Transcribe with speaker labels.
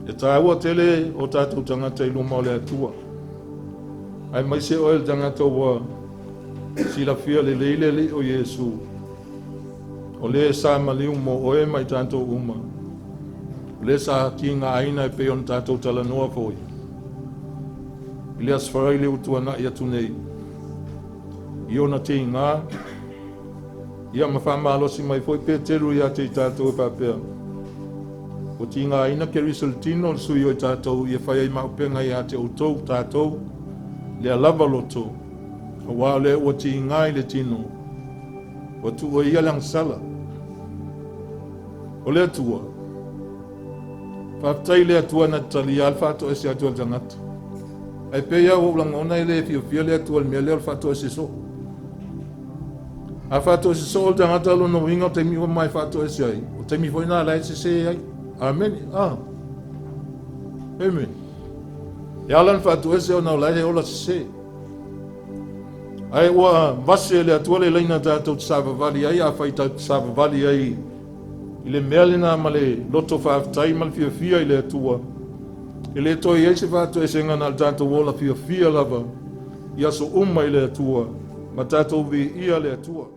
Speaker 1: E tāua tele o tātou tagata i luma o le Atua. Aemaise oe le tagata ua silafia lelei le Alii o Iesu, o le sa maliu mo oe ma i tātou uma, o le sa tigaina e pei ona tātou talanoa foi i le Aso Faraile ua tuanai atu nei, i ona tiga, ia ma faamalosi mai foi Peteru ia te i tātou e faapea, Ua tigaina Keriso i le tino o le sui o i tātou ia fai ai maupega ia te outou tātou, lea lava loto, auā o lea ua tiga i le tino, ua tuu e ia le agasala. O le Atua, Faafetai i le Atua na te talia le faatoese atu a le tagata. Ae pei lava ua ou lagona e le fiafia le Atua i le mea lea o le faatoese soo. A faatoese soo le tagata lona uiga o taimi uma e faatoese ai, o taimi foi na la e sese ai. Amene. Ah. Amen. E ala na faatoese ona o la e ola sese. Ae ua vase e le Atua le laina tatou te savavali ai, afai tatou te savavali ai i le mea lena ma le loto faafetai ma le fiafia i le Atua, e le toe i ai se faatoesega na o le tatou ola fiafia lava i aso uma i le Atua, ma tatou viia le Atua.